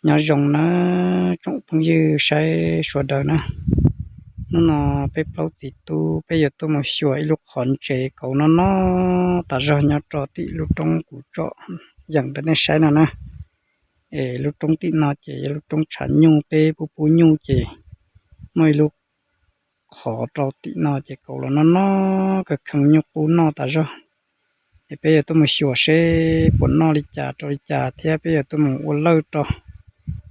Nyob zoo na tsoom phooj ywg saib sawv daws na. Hnub no peb plaub txiv tub peb yuav tuaj mus xyuas ib lub qhov ntses kauv no no tas zog nyob rau tim lub roob kuv tsom yeem rau nej saib no na. Es lub roob tim no ces yog lub roob tshav nyuj, peb pub pub nyuj ces muaj ib lub qhov rau tim no ces kauv los no no kawg, kheev nyuj qub noj tas zog. Es peb yuav tuaj mus xyuas seb puas noj li cas rau li cas thiab peb yuav tuaj mus ua lawj rau.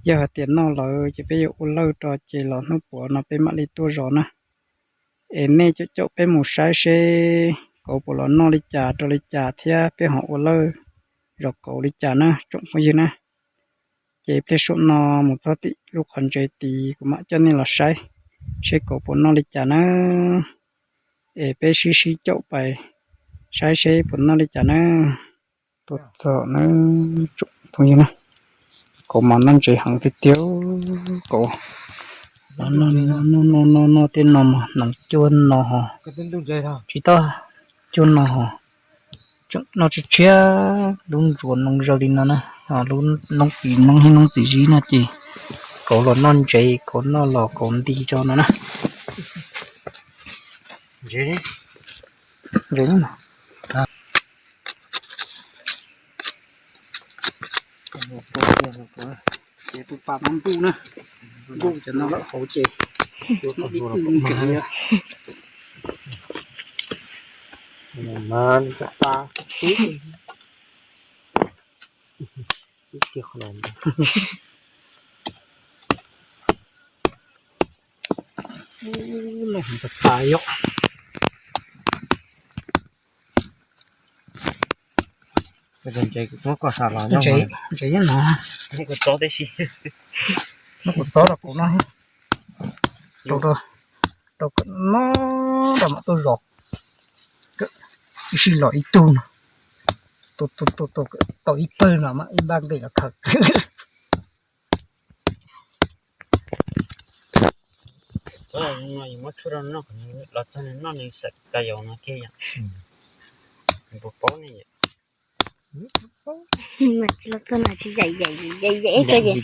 Yog hais tias noj lawm ces peb yuav ua lawj rau ces los hnub puav no peb mam li tuaj zov na. Es nej caum caum peb mus saib seb kauv puas los noj li cas rau li cas thiab peb ho ua lawj zov kauv li cas na tsoom phooj ywg na. Ces pliag saum no mus txog tim lub qhov ntses tid kuv mam coj nej los saib seb kauv puas noj li cas na. Es peb sib sib caum pais saib seb puas noj li cas na. Tuaj txog na tsoom phooj ywg na, kauv mas noj ntses heev tiag tiag. Kauv noj noj noj tej no mas hnoos cuaj no ho, tsis tau, cuaj no ho. Tseem noj tshiab tshiab, lub ntsuas noo zaws li no na. Lub noob txiv noob heeb noob txiv zib no ces kauv los noj ntses, kauv noj los kauv nti rau no na. Ntses, ntses na. Ces tus pas muab ntuj na, ntuj cov no lawm hauv ces ib tug ntses. Ntses yeej no, muab kuv txob rau kuv no, rau, rau kom no, rau mam tuaj zov. Ib sij los ib tug no, tau ib pawg no mas ib npaj nqis los khaws. Los txog nws noj nws xav cov yaus no kiag yom. Nws puas paub ne yom? Los txog no tsis yaim yaim yaim yaim ib co ces.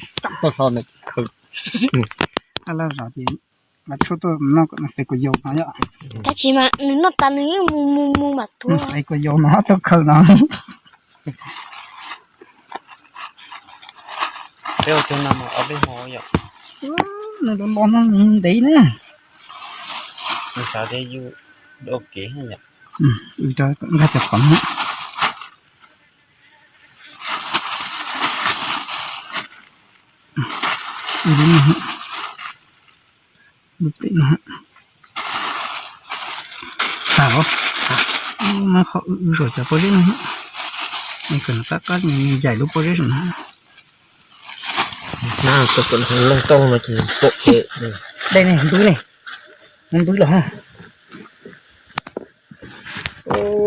Laj zov ces mas tshuaj tuaj noj kom nws xaiv kuv yaus no yom. Tab sis mas nws noj tas nws yeej mus mus mus mam tuag. Nws xaiv kuv yaus no tuaj khaws no. Peb ua cov no mas ob peb hmo yom. Nws los los no ntev na. Nws xav tias yus ua kev yom. Nkag cov qhov no. Lub no, lub pem no. Xav os, muab qhov wb wb zom cov pob zeb no. Nws kawm qab qab nws yaim lub pob zeb saum no. Looj tooj no ces pom kev. Dej ne, npwb ne, npwb los ha.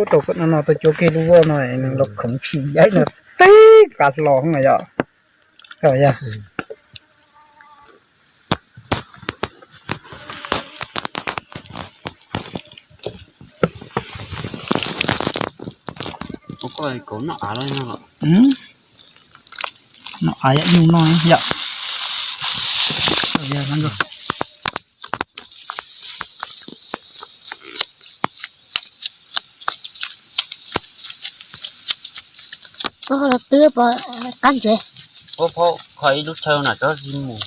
Rau kom no no tau cuab kiag lub voj no nws los khoov tshis yaib no tib kav hlo no yom. Noj av yam nyuj no yom. Twb pom qab ntsev. Ua phau kho ib lub chaw na cov mus.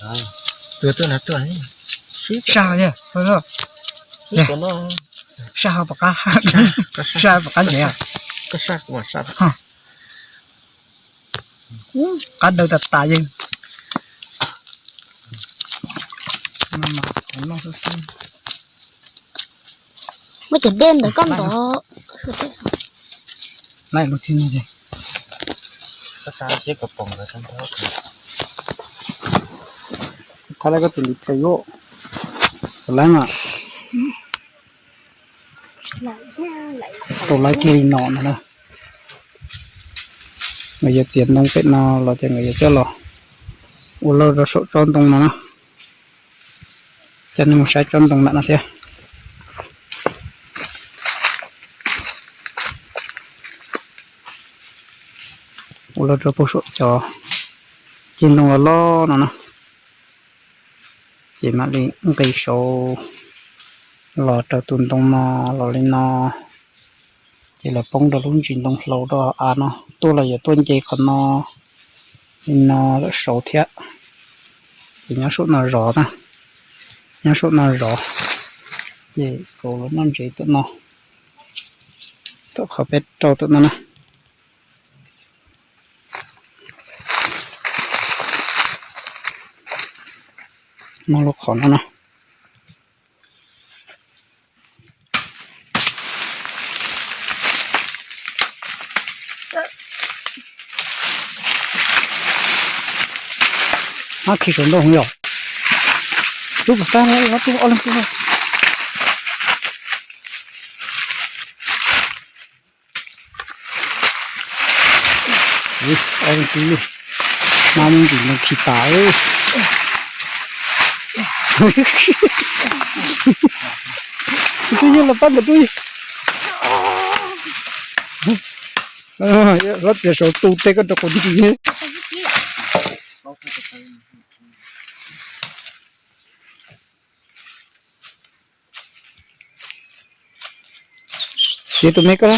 Tuaj tuaj tuaj. Sab, sab ho pom qab, sab pom qab ntsev. Qab daw tas tas yeej. Muab cov dej ntawd koj ntov. Laij lub txij no ces. Thaij laij koj tus lis pes yuav. Laij mas tau laij kiag li no no na. Nkawd yuav txiav ntoo pem no los ces nkawd yuav coj los ua lawj rau saum tsob ntoo no na. Coj nej mus saib tsob ntoo nram no thiab. Ua lawj rau puag saum cov, Ceg ntoo los loj no na, ces mam li nqis saud los rau tus ntoo no los li no, ces los poob rau lub ntsis ntoo hlau rau av no, tuaj los yuav tuaj nce qhov no li no lawm saud thiab. Ces nyob saum no zov na, nyob saum no zov, ces kauv los noj ntsev tam no, tom qhov peb rau tam no na. Muaj lub qhov no na. Ab, khi saum ntoo yom. Rub puas tag, rub ob leeg rub. Ob leeg rub lug, mab muab ntsis ntoo khi tas. Tus twg yog los pab ntawd rub. Hlob tias saum tus tej koj rau quav ntsis. Ces tus me koj.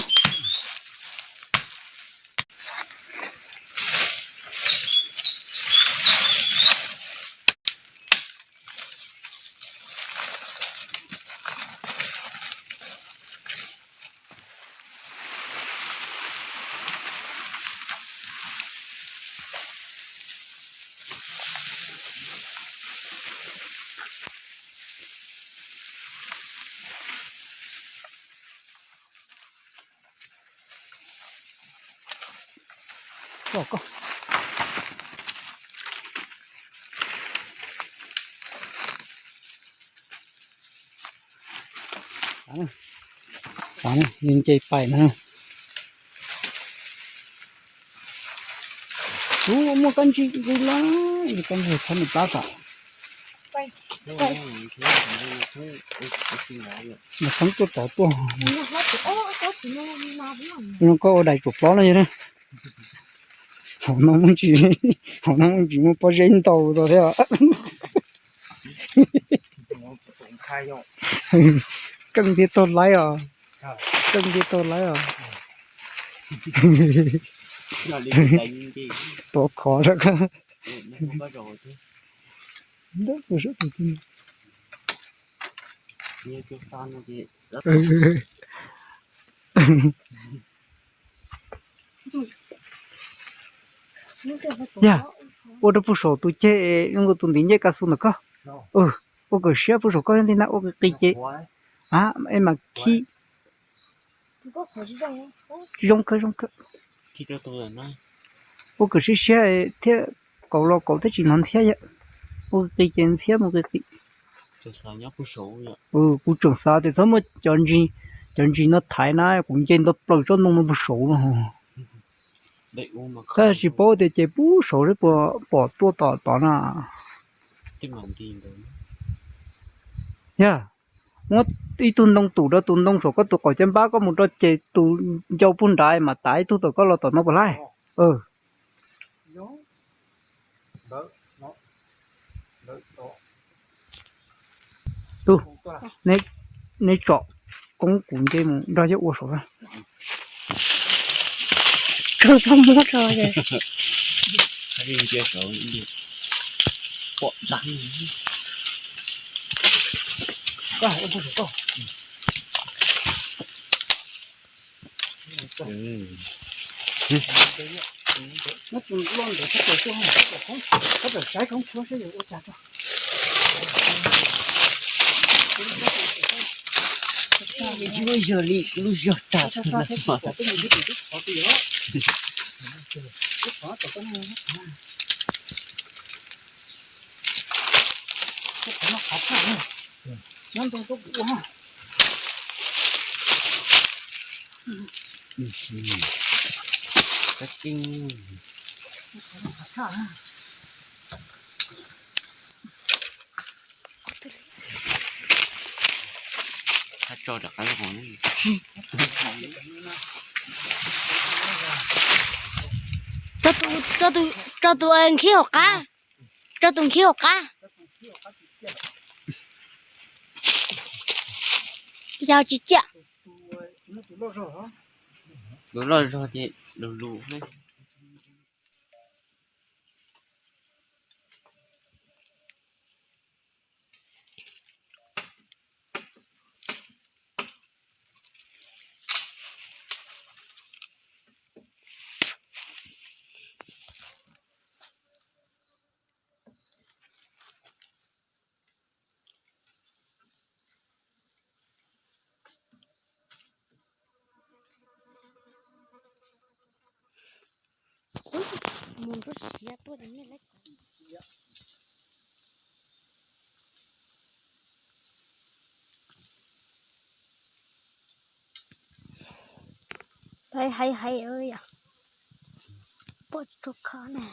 Xav, nce pais na. Ub, muaj kab ntsig nqi lawm, kab ntsig thab nws plab tas. Nws pheeb tuaj tod tuaj. Koj ua dais tsuam plob no yog na. Hauv no muaj ntsis, hauv no muaj ntsis muaj pob zeb ntau tau thiab. Keej thiab taug laib os, keej thiab taug laib os. Pov khov rau koj. Yog, ua rau puag saum tus ceg zoo nkaus tus ntiv ncej ka xu ntawm koj. Ua kom siab puag saum koj li na, ua qis qis ces, a, es mas khi zoo kawg zoo kawg. Ua kom siab siab thiab, kauv los kauv thiab tsis hnov ntxhiab yom. Ua qis qis ces ntxhiab mus qis qis. Kuv tseem xav tias txhob muaj cov ntsis, cov ntsis no thaiv na, kuv nce ntau plaws tsob ntoo no puag saud no. Tab sis paub tias ces puag saud seb puas pom tuaj tom tod na. Yog, muab ib tug ntoo tum rau tus ntoo saum koj tus qaum caj npab, koj mus rau ces tus ncau puag nrad mas tav ib tug tom koj los tom no puas laij? Tub, neb tsom koob kuv nce mus nrog yawg ua saud na. Kawg tau muab rau. Lub zog li lub zog tas. Tso rov qab los. Tso tus, tso tus, tso tus nkhib hauv qab. Tso tus nkhib hauv qab. Yog tsis ciaj. Tus loj zog ces lus lus ne. Mus nruab siav tuaj ces nej lawv hais hais hais yom, poj tsuag kho na.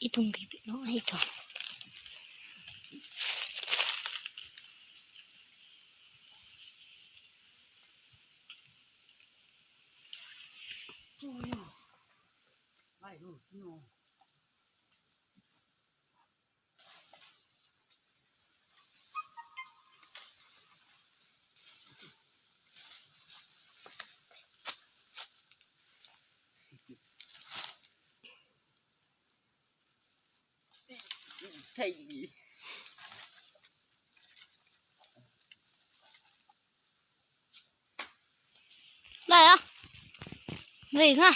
Ib tug nqis pem no ib tug. Lawm os. Lawm na.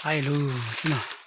Hais lus no.